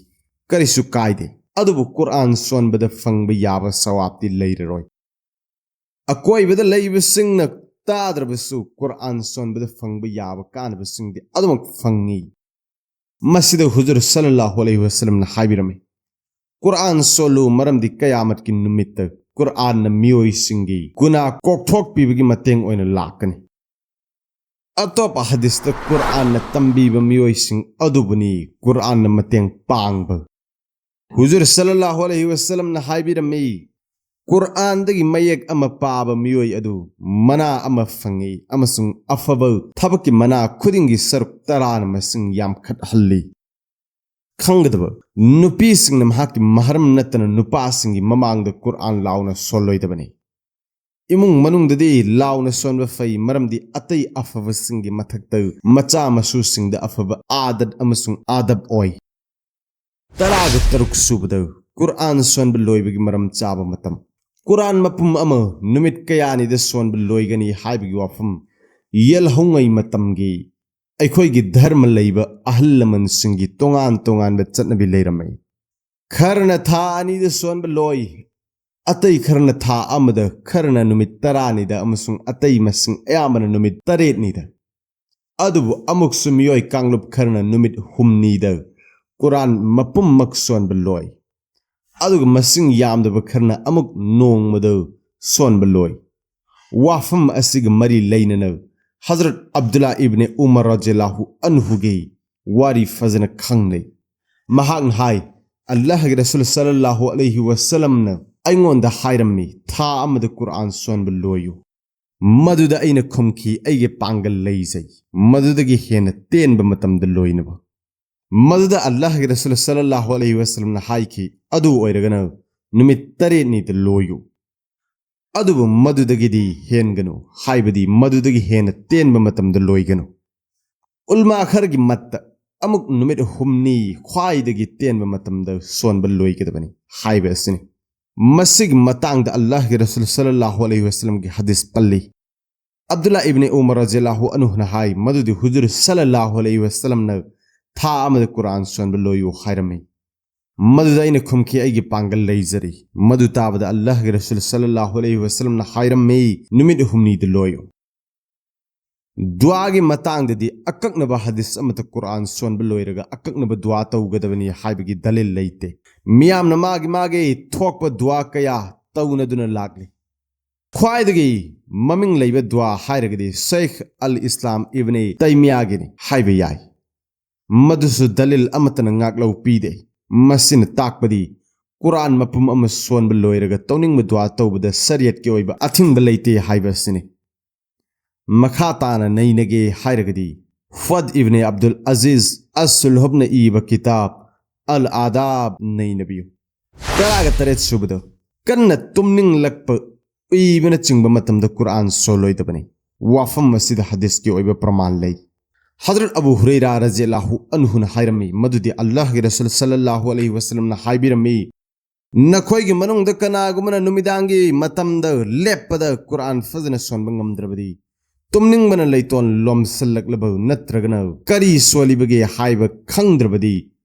ꯀꯔꯤꯁꯨ ꯀꯥꯏꯗꯦ, ꯑꯗꯨꯕꯨ ꯀꯨꯔꯑꯥꯟ ꯁꯣꯟꯕꯗ ꯐꯪꯕ ꯌꯥꯕ ꯁꯋꯥꯕꯇꯤ ꯂꯩꯔꯔꯣꯏ꯫ ꯑꯀꯣꯏꯕꯗ ꯂꯩꯕꯁꯤꯡꯅ ꯇꯥꯗ꯭ꯔꯕꯁꯨ ꯀꯨꯔꯑꯥꯟ ꯁꯣꯟꯕꯗ ꯐꯪꯕ ꯌꯥꯕ ꯀꯥꯟꯅꯕꯁꯤꯡꯗꯤ ꯑꯗꯨꯃꯛ ꯐꯪꯏ꯫ ꯃꯁꯤꯗ ꯍꯨꯖꯨꯔ ꯁꯜꯂꯜꯂꯥꯍꯨ ꯑꯂꯩꯍꯤ ꯋꯁꯜꯂꯝꯅ ꯍꯥꯏꯕꯤꯔꯝꯃꯤ, "ꯀꯨꯔꯑꯥꯟ ꯁꯣꯜꯂꯨ, ꯃꯔꯝꯗꯤ ꯀꯌꯥꯃꯠꯀꯤ ꯅꯨꯃꯤꯠꯇ ꯀꯨꯔꯑꯥꯟꯅ ꯃꯤꯑꯣꯏꯁꯤꯡꯒꯤ ꯒꯨꯅꯥ ꯀꯣꯛꯊꯣꯛꯄꯤꯕꯒꯤ ꯃꯇꯦꯡ ꯑꯣꯏꯅ ꯂꯥꯛꯀꯅꯤ"꯫ ꯑꯇꯣꯞꯄ ꯍꯗꯤꯁꯇ ꯀꯨꯔꯑꯥꯟꯅ ꯇꯝꯕꯤꯕ ꯃꯤꯑꯣꯏꯁꯤꯡ ꯑꯗꯨꯕꯨꯅꯤ ꯀꯨꯔꯑꯥꯟꯅ ꯃꯇꯦꯡ ꯄꯥꯡꯕ꯫ ꯍꯨꯖꯨꯔ ꯁꯜꯂꯜꯂꯥꯍꯨ ꯑꯂꯩꯍꯤ ꯋꯁꯜꯂꯝꯅ ꯍꯥꯏꯕꯤꯔꯝꯃꯤ, ꯀꯨꯔꯑꯥꯟꯗꯒꯤ ꯃꯌꯦꯛ ꯑꯃ ꯄꯥꯕ ꯃꯤꯑꯣꯏ ꯑꯗꯨ ꯃꯅꯥ ꯑꯃ ꯐꯪꯏ ꯑꯃꯁꯨꯡ ꯑꯐꯕ ꯊꯕꯛꯀꯤ ꯃꯅꯥ ꯈꯨꯗꯤꯡꯒꯤ ꯁꯔꯨꯛ ꯇꯔꯥꯅ ꯃꯁꯤꯡ ꯌꯥꯝꯈꯠꯍꯜꯂꯤ꯫ ꯈꯪꯒꯗꯕ, ꯅꯨꯄꯤꯁꯤꯡꯅ ꯃꯍꯥꯛꯀꯤ ꯃꯍꯔꯝ ꯅꯠꯇꯅ ꯅꯨꯄꯥꯁꯤꯡꯒꯤ ꯃꯃꯥꯡꯗ ꯀꯨꯔꯑꯥꯟ ꯂꯥꯎꯅ ꯁꯣꯜꯂꯣꯏꯗꯕꯅꯤ꯫ ꯏꯃꯨꯡ ꯃꯅꯨꯡꯗꯗꯤ ꯂꯥꯎꯅ ꯁꯣꯟꯕ ꯐꯩ, ꯃꯔꯝꯗꯤ ꯑꯇꯩ ꯑꯐꯕꯁꯤꯡꯒꯤ ꯃꯊꯛꯇ ꯃꯆꯥ ꯃꯁꯨꯁꯤꯡꯗ ꯑꯐꯕ ꯑꯥꯗꯠ ꯑꯃꯁꯨꯡ ꯑꯥꯗꯕ ꯑꯣꯏ꯫ ꯇꯔꯥꯒ ꯇꯔꯨꯛ ꯁꯨꯕꯗ, ꯀꯨꯔꯑꯥꯟ ꯁꯣꯟꯕ ꯂꯣꯏꯕꯒꯤ ꯃꯔꯝ ꯆꯥꯕ ꯃꯇꯝ꯫ ꯀꯨꯔꯑꯥꯟ ꯃꯄꯨꯝ ꯑꯃ ꯅꯨꯃꯤꯠ ꯀꯌꯥꯅꯤꯗ ꯁꯣꯟꯕ ꯂꯣꯏꯒꯅꯤ ꯍꯥꯏꯕꯒꯤ ꯋꯥꯐꯝ ꯌꯦꯜꯍꯧꯉꯩ ꯃꯇꯝꯒꯤ ꯑꯩꯈꯣꯏꯒꯤ ꯙꯔꯃ ꯂꯩꯕ ꯑꯍꯜ ꯂꯃꯟꯁꯤꯡꯒꯤ ꯇꯣꯉꯥꯟ ꯇꯣꯉꯥꯟꯕ ꯆꯠꯅꯕꯤ ꯂꯩꯔꯝꯃꯤ꯫ ꯈꯔꯅ ꯊꯥ ꯑꯅꯤꯗ ꯁꯣꯟꯕ ꯂꯣꯏ, ꯑꯇꯩ ꯈꯔꯅ ꯊꯥ ꯑꯃꯗ, ꯈꯔꯅ ꯅꯨꯃꯤꯠ ꯇꯔꯥꯅꯤꯗ ꯑꯃꯁꯨꯡ ꯑꯇꯩ ꯃꯁꯤꯡ ꯑꯌꯥꯝꯕꯅ ꯅꯨꯃꯤꯠ ꯇꯔꯦꯠꯅꯤꯗ꯫ ꯑꯗꯨꯕꯨ ꯑꯃꯨꯛꯁꯨ ꯃꯤꯑꯣꯏ ꯀꯥꯡꯂꯨꯞ ꯈꯔꯅ ꯅꯨꯃꯤꯠ ꯍꯨꯝꯅꯤꯗ ꯀꯨꯔꯥꯟ ꯃꯄꯨꯝꯃꯛ ꯁꯣꯟꯕ ꯂꯣꯏ꯫ ꯑꯗꯨꯒ ꯃꯁꯤꯡ ꯌꯥꯝꯗꯕ ꯈꯔꯅ ꯑꯃꯨꯛ ꯅꯣꯡꯃꯗ ꯁꯣꯟꯕ ꯂꯣꯏ꯫ ꯋꯥꯐꯝ ꯑꯁꯤꯒ ꯃꯔꯤ ꯂꯩꯅꯅ ꯍꯖꯔꯠ ꯑꯕꯗꯨꯜꯂꯥ ꯏꯕꯅꯦ ꯎꯃꯔ ꯔꯖꯤꯌꯜꯂꯥꯍꯨ ꯑꯟꯍꯨꯒꯤ ꯋꯥꯔꯤ ꯐꯖꯅ ꯈꯪꯅꯩ꯫ ꯃꯍꯥꯛꯅ ꯍꯥꯏ, "ꯑꯜꯂꯥꯍꯒꯤ ꯔꯁꯨꯜ ꯁꯜꯂꯜꯂꯥꯍꯨ ꯑꯂꯩꯍꯤ ꯋꯁꯜꯂꯝꯅ ꯑꯩꯉꯣꯟꯗ ꯍꯥꯏꯔꯝꯃꯤ, 'ꯊꯥ ꯑꯃꯗ ꯀꯨꯔꯥꯟ ꯁꯣꯟꯕ ꯂꯣꯏꯌꯨ.' ꯃꯗꯨꯗ ꯑꯩꯅ ꯈꯨꯝꯈꯤ, 'ꯑꯩꯒꯤ ꯄꯥꯡꯒꯜ ꯂꯩꯖꯩ ꯃꯗꯨꯗꯒꯤ ꯍꯦꯟꯅ ꯇꯦꯟꯕ ꯃꯇꯝꯗ ꯂꯣꯏꯅꯕ.'" ꯃꯗꯨꯗ ꯑꯜꯂꯥꯍꯒꯤ ꯔꯁꯨꯜ ꯁꯜꯂꯜꯂꯥꯍꯨ ꯑꯂꯩꯍꯤ ꯋꯁꯜꯂꯝꯅ ꯍꯥꯏꯈꯤ, "ꯑꯗꯨ ꯑꯣꯏꯔꯒꯅ ꯅꯨꯃꯤꯠ ꯇꯔꯦꯠꯅꯤꯗ ꯂꯣꯏꯌꯨ꯫ ꯑꯗꯨꯕꯨ ꯃꯗꯨꯗꯒꯤꯗꯤ ꯍꯦꯟꯒꯅꯨ, ꯍꯥꯏꯕꯗꯤ ꯃꯗꯨꯗꯒꯤ ꯍꯦꯟꯅ ꯇꯦꯟꯕ ꯃꯇꯝꯗ ꯂꯣꯏꯒꯅꯨ꯫ ꯎꯜꯃꯥ ꯈꯔꯒꯤ ꯃꯠꯇ ꯑꯃꯨꯛ ꯅꯨꯃꯤꯠ ꯍꯨꯝꯅꯤ ꯈ꯭ꯋꯥꯏꯗꯒꯤ ꯇꯦꯟꯕ ꯃꯇꯝꯗ ꯁꯣꯟꯕ ꯂꯣꯏꯒꯗꯕꯅꯤ" ꯍꯥꯏꯕ ꯑꯁꯤꯅꯤ꯫ ꯃꯁꯤꯒꯤ ꯃꯇꯥꯡꯗ ꯑꯜꯂꯥꯍꯒꯤ ꯔꯁꯨꯜ ꯁꯜꯂꯜꯂꯥꯍꯨ ꯑꯂꯩꯍꯤ ꯋꯁꯜꯂꯝꯒꯤ ꯍꯗꯤꯁ ꯄꯜꯂꯤ꯫ ꯑꯕꯗꯨꯜꯂꯥ ꯏꯕꯅꯦ ꯎꯃꯔ ꯔꯖꯤꯌꯜꯂꯥꯍꯨ ꯑꯟꯍꯨꯅ ꯍꯥꯏ, ꯃꯗꯨꯗꯤ ꯍꯨꯖꯨꯔ ꯁꯜꯂꯜꯂꯥꯍꯨ ꯑꯂꯩꯍꯤ ꯋꯁꯜꯂꯝꯅ ꯊꯥ ꯑꯃꯗ ꯀꯨꯔꯥꯟ ꯁꯣꯟꯕ ꯂꯣꯏꯌꯨ ꯍꯥꯏꯔꯝꯃꯤ꯫ ꯃꯗꯨꯗ ꯑꯩꯅ ꯈꯨꯝꯈꯤ, "ꯑꯩꯒꯤ ꯄꯥꯡꯒꯜ ꯂꯩꯖꯔꯤ"꯫ ꯃꯗꯨ ꯇꯥꯕꯗ ꯑꯜꯂꯥꯍꯒꯤ ꯔꯁꯨꯜ ꯁꯜꯂꯜꯂꯥꯍꯨ ꯑꯂꯩꯍꯤ ꯋꯁꯜꯂꯝꯅ ꯍꯥꯏꯔꯝꯃꯤ, "ꯅꯨꯃꯤꯠ ꯍꯨꯝꯅꯤꯗ ꯂꯣꯏꯌꯨ"꯫ ꯗꯨꯋꯥꯒꯤ ꯃꯇꯥꯡꯗꯗꯤ ꯑꯀꯛꯅꯕ ꯍꯗꯤꯁ ꯑꯃꯠꯇ ꯀꯨꯔꯥꯟ ꯁꯣꯟꯕ ꯂꯣꯏꯔꯒ ꯑꯀꯛꯅꯕ ꯗꯨꯋꯥ ꯇꯧꯒꯗꯕꯅꯤ ꯍꯥꯏꯕꯒꯤ ꯗꯂꯤꯜ ꯂꯩꯇꯦ꯫ ꯃꯤꯌꯥꯝꯅ ꯃꯥꯒꯤ ꯃꯥꯒꯤ ꯊꯣꯛꯄ ꯗꯨꯋꯥ ꯀꯌꯥ ꯇꯧꯅꯗꯨꯅ ꯂꯥꯛꯂꯤ꯫ ꯈ꯭ꯋꯥꯏꯗꯒꯤ ꯃꯃꯤꯡ ꯂꯩꯕ ꯗꯨꯋꯥ ꯍꯥꯏꯔꯒꯗꯤ ꯁꯦꯈ ꯑꯜ ꯏꯁꯂꯥꯝ ꯏꯕꯅꯦ ꯇꯩꯃꯤꯌꯥꯒꯤꯅꯤ ꯍꯥꯏꯕ ꯌꯥꯏ꯫ ꯃꯗꯨꯁꯨ ꯗꯂꯤꯜ ꯑꯃꯠꯇꯅ ꯉꯥꯛꯂꯧ ꯄꯤꯗꯦ꯫ ꯃꯁꯤꯅ ꯇꯥꯛꯄꯗꯤ ꯀꯨꯔꯥꯟ ꯃꯄꯨꯝ ꯑꯃ ꯁꯣꯟꯕ ꯂꯣꯏꯔꯒ ꯇꯧꯅꯤꯡꯕ ꯗꯨꯋꯥ ꯇꯧꯕꯗ ꯁꯔꯤꯌꯠꯀꯤ ꯑꯣꯏꯕ ꯑꯊꯤꯡꯕ ꯂꯩꯇꯦ ꯍꯥꯏꯕ ꯑꯁꯤꯅꯤ꯫ ꯃꯈꯥ ꯇꯥꯅ ꯅꯩꯅꯒꯦ ꯍꯥꯏꯔꯒꯗꯤ, ꯐꯗ ꯏꯕꯅꯦ ꯑꯕꯗꯨꯜ ꯑꯖꯤꯖ ꯑꯁ ꯁꯨꯜꯍꯨꯕꯅ ꯏꯕ ꯀꯤꯇꯥꯕ ꯑꯜ ꯑꯥꯗꯥꯕ ꯅꯩꯅꯕꯤꯌꯨ꯫ ꯇꯔꯥꯒ ꯇꯔꯦꯠ ꯁꯨꯕꯗ, ꯀꯟꯅ ꯇꯨꯝꯅꯤꯡꯂꯛꯄ, ꯎꯏꯕꯅꯆꯤꯡꯕ ꯃꯇꯝꯗ ꯀꯨꯔꯥꯟ ꯁꯣꯜꯂꯣꯏꯗꯕꯅꯤ꯫ ꯋꯥꯐꯝ ꯑꯁꯤꯗ ꯍꯗꯤꯁꯀꯤ ꯑꯣꯏꯕ ꯄ꯭ꯔꯃꯥꯟ ꯂꯩ꯫ ꯍꯖꯔꯠ ꯑꯕꯨ ꯍꯨꯔꯩꯔꯥ ꯔꯖꯤꯌꯜꯂꯥꯍꯨ ꯑꯟꯍꯨꯅ ꯍꯥꯏꯔꯝꯃꯤ, ꯃꯗꯨꯗꯤ ꯑꯜꯂꯥꯍꯒꯤ ꯔꯁꯨꯜ ꯁꯜꯂꯜꯂꯥꯍꯨ ꯑꯂꯩꯍꯤ ꯋꯁꯜꯂꯝꯅ ꯍꯥꯏꯕꯤꯔꯝꯃꯤ, "ꯅꯈꯣꯏꯒꯤ ꯃꯅꯨꯡꯗ ꯀꯅꯥꯒꯨꯝꯕꯅ ꯅꯨꯃꯤꯗꯥꯡꯒꯤ ꯃꯇꯝꯗ ꯂꯦꯞꯄꯗ ꯀꯨꯔꯥꯟ ꯐꯖꯅ ꯁꯣꯟꯕ ꯉꯝꯗ꯭ꯔꯕꯗꯤ, ꯇꯨꯝꯅꯤꯡꯕꯅ ꯂꯩꯇꯣꯟ ꯂꯣꯝꯁꯤꯜꯂꯛꯂꯕ ꯅꯠꯇ꯭ꯔꯒꯅ ꯀꯔꯤ ꯁꯣꯜꯂꯤꯕꯒꯦ ꯍꯥꯏꯕ ꯈꯪꯗ꯭ꯔꯕꯗꯤ,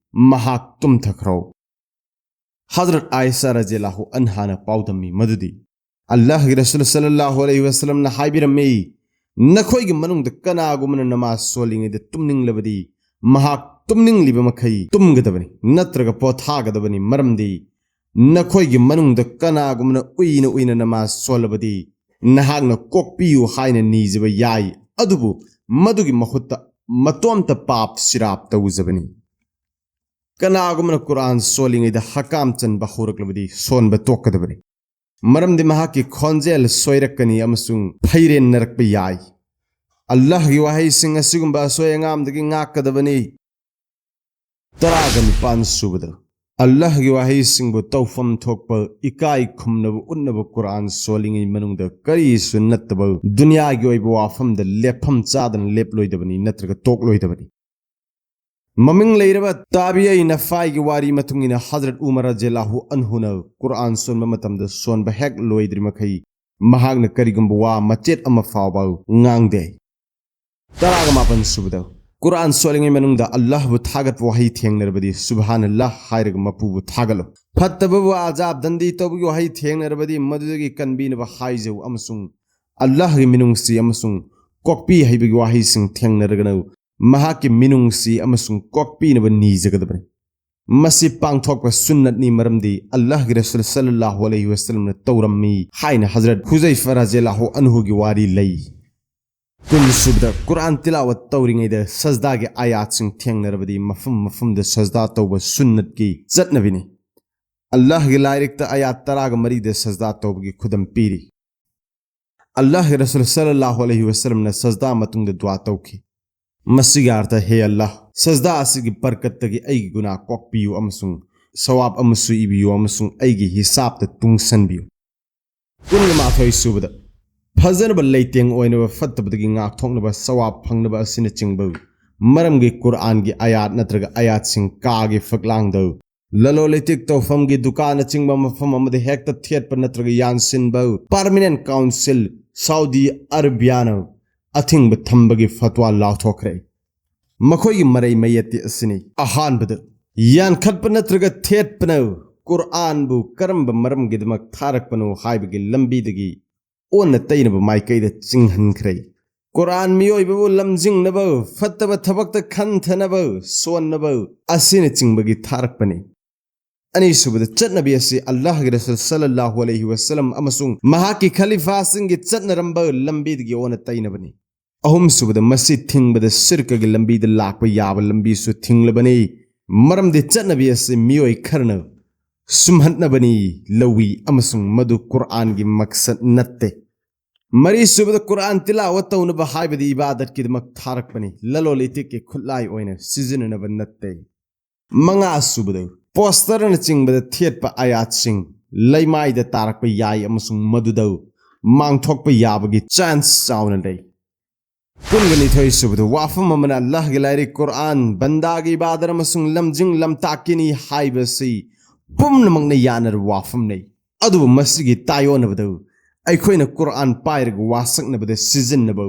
ꯃꯍꯥꯛ ꯇꯨꯝꯊꯈ꯭ꯔꯣ"꯫ ꯍꯖꯔꯠ ꯑꯥꯏꯁꯥ ꯔꯖꯤꯌꯜꯂꯥꯍꯨ ꯑꯟꯍꯥꯅ ꯄꯥꯎꯗꯝꯃꯤ ꯃꯗꯨꯗꯤ, ꯑꯜꯂꯥꯍꯒꯤ ꯔꯁꯨꯜ ꯁꯜꯂꯜꯂꯥꯍꯨ ꯑꯂꯩꯍꯤ ꯋꯁꯜꯂꯝꯅ ꯍꯥꯏꯕꯤꯔꯝꯃꯤ, "ꯅꯈꯣꯏꯒꯤ ꯃꯅꯨꯡꯗ ꯀꯅꯥꯒꯨꯝꯕꯅ ꯅꯃꯥꯖ ꯁꯣꯜꯂꯤꯉꯩꯗ ꯇꯨꯝꯅꯤꯡꯂꯕꯗꯤ, ꯃꯍꯥꯛ ꯇꯨꯝꯅꯤꯡꯂꯤꯕ ꯃꯈꯩ ꯇꯨꯝꯒꯗꯕꯅꯤ ꯅꯠꯇ꯭ꯔꯒ ꯄꯣꯊꯥꯒꯗꯕꯅꯤ, ꯃꯔꯝꯗꯤ ꯅꯈꯣꯏꯒꯤ ꯃꯅꯨꯡꯗ ꯀꯅꯥꯒꯨꯝꯕꯅ ꯎꯏꯅ ꯎꯏꯅ ꯅꯃꯥꯖ ꯁꯣꯜꯂꯕꯗꯤ, ꯅꯍꯥꯛꯅ ꯀꯣꯛꯄꯤꯌꯨ ꯍꯥꯏꯅ ꯅꯤꯖꯕ ꯌꯥꯏ, ꯑꯗꯨꯕꯨ ꯃꯗꯨꯒꯤ ꯃꯍꯨꯠꯇ ꯃꯇꯣꯝꯇ ꯄꯥꯞ ꯁꯤꯔꯥꯞ ꯇꯧꯖꯕꯅꯤ"꯫ ꯀꯅꯥꯒꯨꯝꯕꯅ ꯀꯨꯔꯥꯟ ꯁꯣꯜꯂꯤꯉꯩꯗ ꯍꯀꯥꯝ ꯆꯟꯕ ꯍꯧꯔꯛꯂꯕꯗꯤ ꯁꯣꯟꯕ ꯇꯣꯛꯀꯗꯕꯅꯤ, ꯃꯔꯝꯗꯤ ꯃꯍꯥꯛꯀꯤ ꯈꯣꯟꯖꯦꯜ ꯁꯣꯏꯔꯛꯀꯅꯤ ꯑꯃꯁꯨꯡ ꯐꯩꯔꯦꯟꯅꯔꯛꯄ ꯌꯥꯏ꯫ ꯑꯜꯂꯥꯍꯒꯤ ꯋꯥꯍꯩꯁꯤꯡ ꯑꯁꯤꯒꯨꯝꯕ ꯑꯁꯣꯏ ꯑꯉꯥꯝꯗꯒꯤ ꯉꯥꯛꯀꯗꯕꯅꯤ꯫ ꯇꯔꯥꯒ ꯅꯤꯄꯥꯟ ꯁꯨꯕꯗ, ꯑꯜꯂꯥꯍꯒꯤ ꯋꯥꯍꯩꯁꯤꯡꯕꯨ ꯇꯧꯐꯝ ꯊꯣꯛꯄ ꯏꯀꯥꯏ ꯈꯨꯝꯅꯕ ꯎꯠꯅꯕ ꯀꯨꯔꯥꯟ ꯁꯣꯜꯂꯤꯉꯩ ꯃꯅꯨꯡꯗ ꯀꯔꯤꯁꯨ ꯅꯠꯇꯕ ꯗꯨꯅꯤꯌꯥꯒꯤ ꯑꯣꯏꯕ ꯋꯥꯐꯝꯗ ꯂꯦꯞꯐꯝ ꯆꯥꯗꯅ ꯂꯦꯞꯂꯣꯏꯗꯕꯅꯤ ꯅꯠꯇ꯭ꯔꯒ ꯇꯣꯛꯂꯣꯏꯗꯕꯅꯤ꯫ ꯃꯃꯤꯡ ꯂꯩꯔꯕ ꯇꯥꯕꯤꯌꯩ ꯅꯐꯥꯏꯒꯤ ꯋꯥꯔꯤ ꯃꯇꯨꯡ ꯏꯟꯅ, ꯍꯖꯔꯠ ꯎꯃꯔ ꯔꯖꯤꯌꯜꯂꯥꯍꯨ ꯑꯟꯍꯨꯅ ꯀꯨꯔꯥꯟ ꯁꯣꯟꯕ ꯃꯇꯝꯗ ꯁꯣꯟꯕ ꯍꯦꯛ ꯂꯣꯏꯗ꯭ꯔꯤ ꯃꯈꯩ ꯃꯍꯥꯛꯅ ꯀꯔꯤꯒꯨꯝꯕ ꯋꯥ ꯃꯆꯦꯠ ꯑꯃ ꯐꯥꯎꯕ ꯉꯥꯡꯗꯦ꯫ ꯇꯔꯥꯒ ꯃꯥꯄꯟ ꯁꯨꯕꯗ, ꯀꯨꯔꯥꯟ ꯁꯣꯜꯂꯤꯉꯩ ꯃꯅꯨꯡꯗ ꯑꯜꯂꯥꯍꯕꯨ ꯊꯥꯒꯠꯄ ꯋꯥꯍꯩ ꯊꯦꯡꯅꯔꯕꯗꯤ ꯁꯨꯕꯍꯥꯅꯜꯂꯥꯍ ꯍꯥꯏꯔꯒ ꯃꯄꯨꯕꯨ ꯊꯥꯒꯠꯂꯨ꯫ ꯐꯠꯇꯕꯕꯨ ꯑꯖꯥꯕ ꯗꯟꯗꯤ ꯇꯧꯕꯒꯤ ꯋꯥꯍꯩ ꯊꯦꯡꯅꯔꯕꯗꯤ ꯃꯗꯨꯗꯒꯤ ꯀꯟꯕꯤꯅꯕ ꯍꯥꯏꯖꯧ ꯑꯃꯁꯨꯡ ꯑꯜꯂꯥꯍꯒꯤ ꯃꯤꯅꯨꯡꯁꯤ ꯑꯃꯁꯨꯡ ꯀꯣꯛꯄꯤ ꯍꯩꯕꯒꯤ ꯋꯥꯍꯩꯁꯤꯡ ꯊꯦꯡꯅꯔꯒꯅ ꯃꯍꯥꯛꯀꯤ ꯃꯤꯅꯨꯡꯁꯤ ꯑꯃꯁꯨꯡ ꯀꯣꯛꯄꯤꯅꯕ ꯅꯤꯖꯒꯗꯕꯅꯤ꯫ ꯃꯁꯤ ꯄꯥꯡꯊꯣꯛꯄ ꯁꯨꯟꯅꯠꯅꯤ, ꯃꯔꯝꯗꯤ ꯑꯜꯂꯥꯍꯒꯤ ꯔꯁꯨꯜ ꯁꯜꯂꯜꯂꯥꯍꯨ ꯑꯂꯩꯍꯤ ꯋꯁꯜꯂꯝꯅ ꯇꯧꯔꯝꯃꯤ ꯍꯥꯏꯅ ꯍꯖꯔꯠ ꯍꯨꯖꯩꯐ ꯔꯖꯤꯌꯜꯂꯥꯍꯨ ꯑꯟꯍꯨꯒꯤ ꯋꯥꯔꯤ ꯂꯩ꯫ ꯀꯨꯟ ꯁꯨꯕꯗ, ꯀꯨꯔꯥꯟ ꯇꯤꯂꯥꯋꯠ ꯇꯧꯔꯤꯉꯩꯗ ꯁꯖꯗꯥꯒꯤ ꯑꯥꯌꯥꯠꯁꯤꯡ ꯊꯦꯡꯅꯔꯕꯗꯤ ꯃꯐꯝ ꯃꯐꯝꯗ ꯁꯖꯗꯥ ꯇꯧꯕ ꯁꯨꯟꯅꯠꯀꯤ ꯆꯠꯅꯕꯤꯅꯤ꯫ ꯑꯜꯂꯥꯍꯒꯤ ꯂꯥꯏꯔꯤꯛꯇ ꯑꯌꯥꯠ ꯇꯔꯥꯒ ꯃꯔꯤꯗ ꯁꯖꯗꯥ ꯇꯧꯕꯒꯤ ꯈꯨꯗꯝ ꯄꯤꯔꯤ꯫ ꯑꯜꯂꯥꯍꯒꯤ ꯔꯁꯨꯜ ꯁꯜꯂꯜꯂꯥꯍꯨ ꯑꯂꯩꯍꯤ ꯋꯁꯜꯂꯝꯅ ꯁꯖꯗꯥ ꯃꯇꯨꯡꯗ ꯗꯨꯋꯥ ꯇꯧꯈꯤ꯫ ꯃꯁꯤꯒꯤ ꯑꯔꯊ, "ꯍꯦ ꯑꯜꯂꯥꯍ, ꯁꯖꯗꯥ ꯑꯁꯤꯒꯤ ꯕꯔꯀꯠꯇꯒꯤ ꯑꯩꯒꯤ ꯒꯨꯅꯥ ꯀꯣꯛꯄꯤꯌꯨ ꯑꯃꯁꯨꯡ ꯁꯋꯥꯕ ꯑꯃꯁꯨ ꯏꯕꯤꯌꯨ ꯑꯃꯁꯨꯡ ꯑꯩꯒꯤ ꯍꯤꯁꯥꯕꯇ ꯇꯨꯡꯁꯟꯕꯤꯌꯨ"꯫ ꯀꯨꯟꯃꯥꯊꯣꯏ ꯁꯨꯕꯗ, ꯐꯖꯅꯕ ꯂꯩꯇꯦꯡ ꯑꯣꯏꯅꯕ, ꯐꯠꯇꯕꯗꯒꯤ ꯉꯥꯛꯊꯣꯛꯅꯕ, ꯁꯋꯥꯕ ꯐꯪꯅꯕ ꯑꯁꯤꯅꯆꯤꯡꯕ ꯃꯔꯝꯒꯤ ꯀꯨꯔꯑꯥꯟꯒꯤ ꯑꯌꯥꯠ ꯅꯠꯇ꯭ꯔꯒ ꯑꯌꯥꯠꯁꯤꯡ ꯀꯥꯒꯤ ꯐꯛꯂꯥꯡꯗ, ꯂꯂꯣꯟ ꯏꯇꯤꯛ ꯇꯧꯐꯝꯒꯤ ꯗꯨꯀꯥꯟꯅꯆꯤꯡꯕ ꯃꯐꯝ ꯑꯃꯗ ꯍꯦꯛꯇ ꯊꯦꯠꯄ ꯅꯠꯇ꯭ꯔꯒ ꯌꯥꯟꯁꯤꯟꯕ ꯄꯥꯔꯃꯤꯅꯦꯟ ꯀꯥꯎꯟꯁꯤꯜ, ꯁꯥꯎꯗꯤ ꯑꯔꯕꯤꯌꯥꯅ ꯑꯊꯤꯡꯕ ꯊꯝꯕꯒꯤ ꯐꯠꯋꯥ ꯂꯥꯎꯊꯣꯛꯈ꯭ꯔꯦ꯫ ꯃꯈꯣꯏꯒꯤ ꯃꯔꯩ ꯃꯌꯦꯠꯇꯤ ꯑꯁꯤꯅꯤ꯫ ꯑꯍꯥꯟꯕꯗ, ꯌꯥꯟꯈꯠꯄ ꯅꯠꯇ꯭ꯔꯒ ꯊꯦꯠꯄꯅ ꯀꯨꯔꯑꯥꯟꯕꯨ ꯀꯔꯝꯕ ꯃꯔꯝꯒꯤꯗꯃꯛ ꯊꯥꯔꯛꯄꯅꯣ ꯍꯥꯏꯕꯒꯤ ꯂꯝꯕꯤꯗꯒꯤ ꯑꯣꯟꯅ ꯇꯩꯅꯕ ꯃꯥꯏꯀꯩꯗ ꯆꯤꯡꯍꯟꯈ꯭ꯔꯦ꯫ ꯀꯨꯔꯑꯥꯟ ꯃꯤꯑꯣꯏꯕꯕꯨ ꯂꯝꯖꯤꯡꯅꯕ, ꯐꯠꯇꯕ ꯊꯕꯛꯇ ꯈꯟꯊꯅꯕ, ꯁꯣꯟꯅꯕ ꯑꯁꯤꯅꯆꯤꯡꯕꯒꯤ ꯊꯥꯔꯛꯄꯅꯤ꯫ ꯑꯅꯤꯁꯨꯕꯗ, ꯆꯠꯅꯕꯤ ꯑꯁꯤ ꯑꯜꯂꯥꯍꯒꯤ ꯔꯁꯨꯜ ꯁꯜꯂꯜꯂꯥꯍꯨ ꯑꯂꯩꯍꯤ ꯋꯁꯜꯂꯝ ꯑꯃꯁꯨꯡ ꯃꯍꯥꯛꯀꯤ ꯈꯂꯤꯐꯥꯁꯤꯡꯒꯤ ꯆꯠꯅꯔꯝꯕ ꯂꯝꯕꯤꯗꯒꯤ ꯑꯣꯟꯅ ꯇꯩꯅꯕꯅꯤ꯫ ꯑꯍꯨꯝꯁꯨꯕꯗ, ꯃꯁꯤ ꯊꯤꯡꯕꯗ ꯁꯤꯔꯀꯒꯤ ꯂꯝꯕꯤꯗ ꯂꯥꯛꯄ ꯌꯥꯕ ꯂꯝꯕꯤꯁꯨ ꯊꯤꯡꯂꯕꯅꯤ, ꯃꯔꯝꯗꯤ ꯆꯠꯅꯕꯤ ꯑꯁꯤ ꯃꯤꯑꯣꯏ ꯈꯔꯅ ꯁꯨꯝꯍꯠꯅꯕꯅꯤ ꯂꯧꯏ ꯑꯃꯁꯨꯡ ꯃꯗꯨ ꯀꯨꯔꯑꯥꯟꯒꯤ ꯃꯛꯁꯠ ꯅꯠꯇꯦ꯫ ꯃꯔꯤꯁꯨꯕꯗ, ꯀꯨꯔꯑꯥꯟ ꯇꯤꯂꯥꯋꯠ ꯇꯧꯅꯕ ꯍꯥꯏꯕꯗꯤ ꯏꯕꯥꯗꯠꯀꯤꯗꯃꯛ ꯊꯥꯔꯛꯄꯅꯤ, ꯂꯂꯣꯟ ꯏꯇꯤꯛꯀꯤ ꯈꯨꯠꯂꯥꯏ ꯑꯣꯏꯅ ꯁꯤꯖꯤꯟꯅꯅꯕ ꯅꯠꯇꯦ꯫ ꯃꯉꯥꯁꯨꯕꯗ, ꯄꯣꯁꯇꯔꯅꯆꯤꯡꯕꯗ ꯊꯦꯠꯄ ꯑꯌꯥꯠꯁꯤꯡ ꯂꯩꯃꯥꯏꯗ ꯇꯥꯔꯛꯄ ꯌꯥꯏ ꯑꯃꯁꯨꯡ ꯃꯗꯨꯗ ꯃꯥꯡꯊꯣꯛꯄ ꯌꯥꯕꯒꯤ ꯆꯥꯟꯁ ꯆꯥꯎꯅ ꯂꯩ꯫ ꯀꯨꯟꯒ ꯅꯤꯊꯣꯏ ꯁꯨꯕꯗ, ꯋꯥꯐꯝ ꯑꯃꯅ ꯑꯜꯂꯥꯍꯒꯤ ꯂꯥꯏꯔꯤꯛ ꯀꯨꯔꯑꯥꯟ ꯕꯟꯗꯥꯒꯤ ꯏꯕꯥꯗꯠ ꯑꯃꯁꯨꯡ ꯂꯝꯖꯤꯡ ꯂꯝꯇꯥꯛꯀꯤꯅꯤ ꯍꯥꯏꯕꯁꯤ ꯄꯨꯝꯅꯃꯛꯅ ꯌꯥꯅꯔꯕ ꯋꯥꯐꯝꯅꯤ꯫ ꯑꯗꯨꯕꯨ ꯃꯁꯤꯒꯤ ꯇꯥꯏꯑꯣꯟꯅꯕꯗ ꯑꯩꯈꯣꯏꯅ ꯀꯨꯔꯑꯥꯟ ꯄꯥꯏꯔꯒ ꯋꯥꯁꯛꯅꯕꯗ ꯁꯤꯖꯤꯟꯅꯕ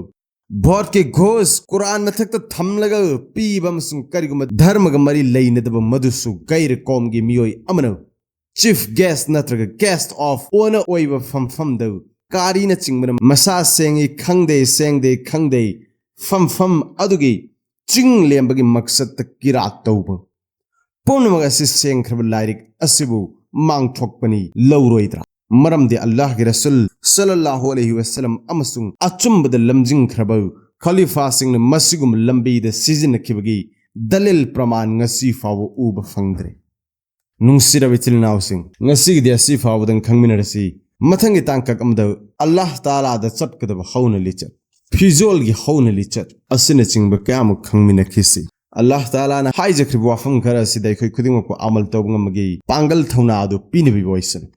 ꯚꯣꯠꯀꯤ ꯘꯣꯁ ꯀꯨꯔꯑꯥꯟ ꯃꯊꯛꯇ ꯊꯝꯂꯒ ꯄꯤꯕ ꯑꯃꯁꯨꯡ ꯀꯔꯤꯒꯨꯝꯕ ꯙꯔꯃꯒ ꯃꯔꯤ ꯂꯩꯅꯗꯕ ꯃꯗꯨꯁꯨ ꯒꯩꯔ ꯀꯣꯝꯒꯤ ꯃꯤꯑꯣꯏ ꯑꯃꯅ ꯆꯤꯐ ꯒꯦꯁ ꯅꯠꯇ꯭ꯔꯒ ꯒꯦꯁ ꯑꯣꯐ ꯑꯣꯅꯔ ꯑꯣꯏꯕ ꯐꯝꯐꯝꯗ ꯀꯥꯔꯤꯅꯆꯤꯡꯕꯅ ꯃꯁꯥ ꯁꯦꯡꯉꯤ ꯈꯪꯗꯦ, ꯁꯦꯡꯗꯦ ꯈꯪꯗꯦ, ꯐꯝꯐꯝ ꯑꯗꯨꯒꯤ ꯆꯤꯡ ꯂꯦꯝꯕꯒꯤ ꯃꯛꯁꯠꯇ ꯀꯤꯔꯥꯠ ꯇꯧꯕ, ꯄꯨꯝꯅꯃꯛ ꯑꯁꯤ ꯁꯦꯡꯈ꯭ꯔꯕ ꯂꯥꯏꯔꯤꯛ ꯑꯁꯤꯕꯨ ꯃꯥꯡꯊꯣꯛꯄꯅꯤ ꯂꯧꯔꯣꯏꯗ꯭ꯔꯥ? ꯃꯔꯝꯗꯤ ꯑꯜꯂꯥꯍꯒꯤ ꯔꯁꯨꯜ ꯁꯜꯂꯜꯂꯥꯍꯨ ꯑꯂꯩꯍꯤ ꯋꯁꯜꯂꯝ ꯑꯃꯁꯨꯡ ꯑꯆꯨꯝꯕꯗ ꯂꯝꯖꯤꯡꯈ꯭ꯔꯕ ꯈꯂꯤꯐꯥꯁꯤꯡꯅ ꯃꯁꯤꯒꯨꯝꯕ ꯂꯝꯕꯤꯗ ꯁꯤꯖꯤꯟꯅꯈꯤꯕꯒꯤ ꯗꯂꯤꯜ ꯄ꯭ꯔꯃꯥꯟ ꯉꯁꯤ ꯐꯥꯎꯕ ꯎꯕ ꯐꯪꯗ꯭ꯔꯦ꯫ ꯅꯨꯡꯁꯤꯔꯕ ꯏꯆꯤꯜ ꯏꯅꯥꯎꯁꯤꯡ, ꯉꯁꯤꯒꯤꯗꯤ ꯑꯁꯤ ꯐꯥꯎꯕꯗꯪ ꯈꯪꯃꯤꯟꯅꯔꯁꯤ꯫ ꯃꯊꯪꯒꯤ ꯇꯥꯡꯀꯛ ꯑꯃꯗ ꯑꯜꯂꯥꯍ ꯇꯥꯂꯥꯗ ꯆꯠꯀꯗꯕ ꯍꯧꯅ ꯂꯤꯆꯠ, ꯐꯤꯖꯣꯜꯒꯤ ꯍꯧꯅ ꯂꯤꯆꯠ ꯑꯁꯤꯅꯆꯤꯡꯕ ꯀꯌꯥꯃꯨꯛ ꯈꯪꯃꯤꯟꯅꯈꯤꯁꯤ꯫ ꯑꯜꯂꯥꯍ ꯇꯥꯂꯥꯅ ꯍꯥꯏꯖꯈ꯭ꯔꯤꯕ ꯋꯥꯐꯝ ꯈꯔ ꯑꯁꯤꯗ ꯑꯩꯈꯣꯏ ꯈꯨꯗꯤꯡꯃꯛꯄꯨ ꯑꯃꯜ ꯇꯧꯕ ꯉꯝꯕꯒꯤ ꯄꯥꯡꯒꯜ ꯊꯧꯅꯥ ꯑꯗꯨ ꯄꯤꯅꯕꯤꯕ ꯑꯣꯏꯁꯅꯨ꯫